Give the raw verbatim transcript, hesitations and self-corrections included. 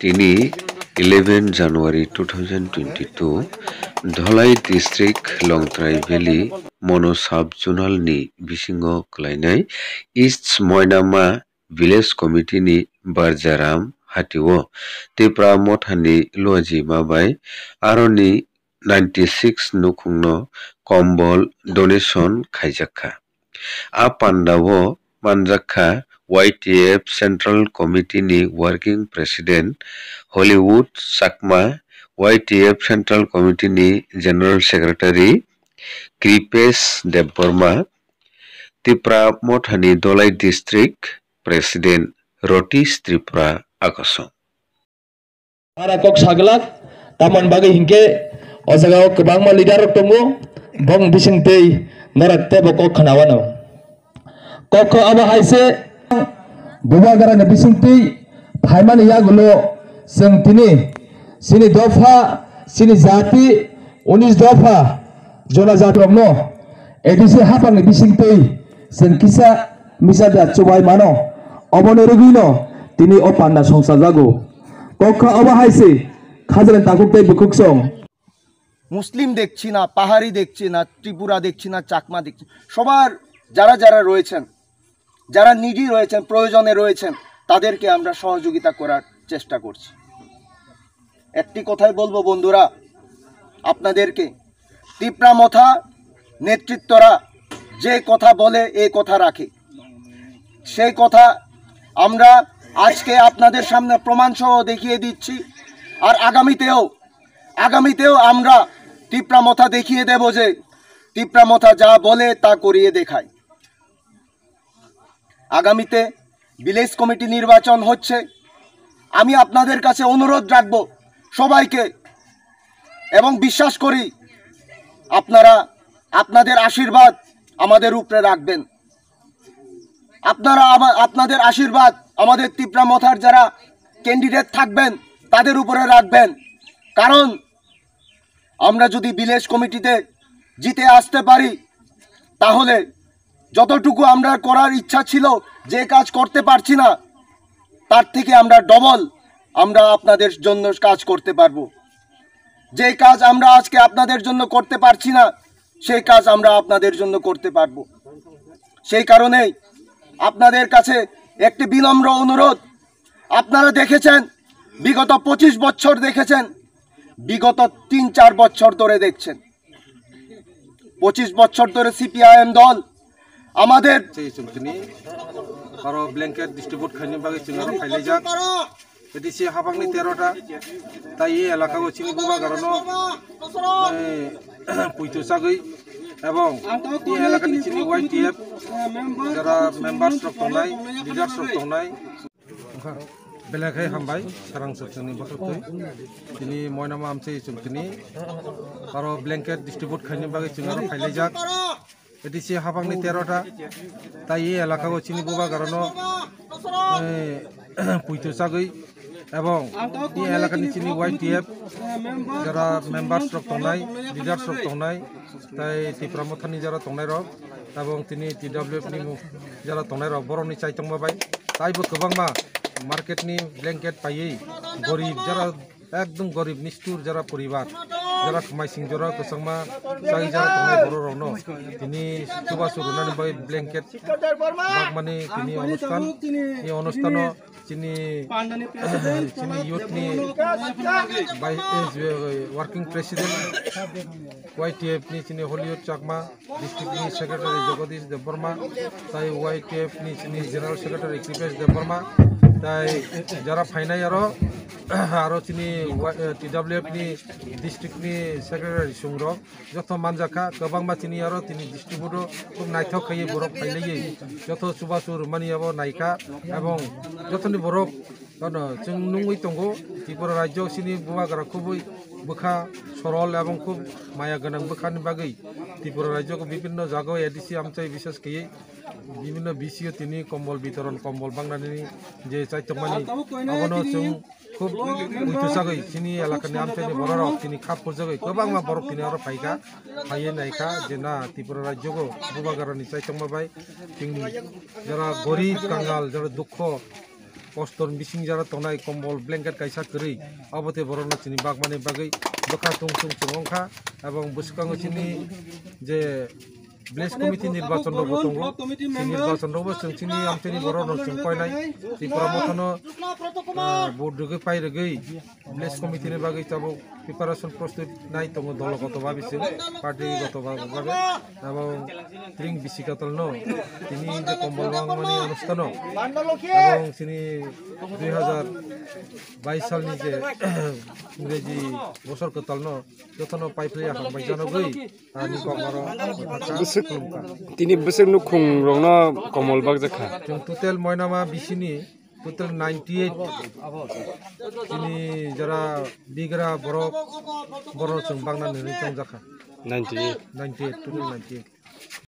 Tini eleven January two thousand twenty-two, Dholai District, Longtrai Valley, Mono Sub Zonal ni bisingo kwlainai East Moinama Village Committee ni Barjaram hatio Tipra Motha ni luajima bai aroni ninety six nukhungno kombol donation khaijakha. A pandao manjakha Y T F Central Committee ni Working President Hollywood Chakma, Y T F Central Committee ni General Secretary Kripesh Debbarma, Tipra Mothani Dholai District President Rotish Tripura Akosong. Para kok saglak, tamon bagwi hinkhe o jagao kwbangma leader rok tongo, bong bisingtwi norok teibo kok khwnawano. Kok kho abo hai se, Bubagrani bisingtwi phaimani yagulo chwng tini chini dopha, chini jati, unis dopha, jona jati rokno A D C haphangni bisingtwi chwng kisa misa da chubai mano. Oboni rwgwino tini o panda songchajago. Kok kha obo hai se, Khajani takhuk tei bukhuksong. মুসলিম দেখছি না, পাহাড়ি দেখছি না, ত্রিপুরা দেখছি না, চাকমা দেখছি, সবার যারা যারা রয়েছেন, যারা নিডি রয়েছেন, প্রয়োজনে রয়েছেন, তাদেরকে আমরা সহযোগিতা করার চেষ্টা করছি। একটি কথাই বলবো বন্ধুরা, আপনাদেরকে, তিপ্রা মথা নেতৃত্বরা যে কথা বলে, এ কথা রাখে। সেই কথা আমরা আজকে আপনাদের সামনে প্রমাণ সহ দেখিয়ে দিচ্ছি। আর আগামীতেও, আগামীতেও আমরা তিপ্রা মথা দেখিয়ে দেব যে তিপ্রা মথা যা বলে তা করিয়ে দেখায়। আগামীতে ভিলেজ কমিটি নির্বাচন হচ্ছে। আমি আপনাদের কাছে অনুরোধ রাখব সবাইকে, এবং বিশ্বাস করি আপনারা আপনাদের আশীর্বাদ আমাদের উপরে রাখবেন। আপনারা আমা-, আপনাদের আশীর্বাদ আমাদের তিপ্রা মথার যারা ক্যান্ডিডেট থাকবেন তাদের উপরে রাখবেন, কারণ আমরা যদি ভিলেজ কমিটিতে জিতে আসতে পারি, তাহলে যতটুকু আমরা করার ইচ্ছা ছিল, যে কাজ করতে পারছি না, তার থেকে আমরা ডবল আমরা আপনাদের জন্য কাজ করতে পারবো। যে কাজ আমরা আজকে আপনাদের জন্য করতে পারছি না, সেই কাজ আমরা আপনাদের জন্য করতে পারবো। সেই কারণেই আপনাদের কাছে একটি বিনম্র অনুরোধ, আপনারা দেখেছেন, বিগত পঁচিশ বছর দেখেছেন, বিগত তিন চার বছর ধরে দেখছেন, পঁচিশ বছর ধরে সিপিআইএম দল আমাদের Sei chwng tini aro blanket distribute khaina bagwi chwng aro phailaijak. A D C habangni tero ta, tai e elaka o chini bubagrano, eh, puitu chagwi, ebong e elakani chini Y T F jara members rok tongnai, leaders rok tongnai, Belai khe hambai, sarang sokchangni bothortwi. Tini moinama amchai chwng tini aro blanket distribute khaina bagwi chwng aro phailaijak. A D C habangni tero ta, tai e elaka o chini bubagrano, eh, puitu chagwi, ebong e elakani chini Y T F jara members rok tongnai, leaders rok tongnai, tai Tipra Mothani jara tongnai rok, tabok tini T W F ni jara tongnai rok, borokni chaitongma bai taibo kwbangma market ni blanket paiwi gorib jara, ekdom gorib nistur jara poribar, jara khwmaising jora kwchangma chai jara tongnai borok rokno tini chubachu rwnani bai blanket bagmani tini onusthan, e onusthano chini, chini youth ni bai, eh, working president Y T F ni chini Hollywood Chakma, district ni secretary Jagadish Debbarma, tai Y T F ni chini general secretary Kripesh Debbarma, tai jara phainai aro, aro chini Y-, eh, T W F ni district ni secretary Sungrok, joto manjakha, kwbangma chini aro tini district o khub naithok khaiwi borok phailaiwi joto chubachu rwmani abo naikha, ebong jotoni borok, ano, chwng nungwi tongo, Tripura rajyo chini bubagra khubui bwkha sorol ebong khub maya gwnang bwkhani bagwi Tripura rajyo bibhinno jagao A D C amchai bishes khaiwi bibhinno B C O tini kombol bitoron, kombol bangnani je chaitokmani, abono chwng khub puitu chagwi chini elakani amchaini bororok tini khap purjagwi kwbangma borok tini oro phaikha, phaiwi naikha je na Tripura rajyogo bubagrani chaitokma bai chwng jara gorib kangal, jara dukho, postor bising jara tongnai kombol blanket kaisa kwrwi, abo tei borokno chini bagmani bagwi bwkha tung tung chwng wngkha. Ebong bwskango chini je village committee nirbachon rokbo tongo, si nirbachon rokbo chwng chini amchaini borokno chwng koinai Tripura mothano, ah, vote rwgwi pai rwgwi village committee ni bagwi tabuk preparation prostut nai tongo dologoto babi se, party goto babi. Abo tring bisi katal no tini je kombol wngmani anustano, abo chini dui hazar bais salni je ingreji bosor kwtal no jotono pai phlai hambai janogwi ani kokmaro bwswk tini bwswk nukhung rokno kombol bakjakha. Chwng total moinama bisini total ninety eight. Chini jara bigra borok, borok chwng bagna nini chongjak kha. Ninety eight. Ninety eight, total ninety eight.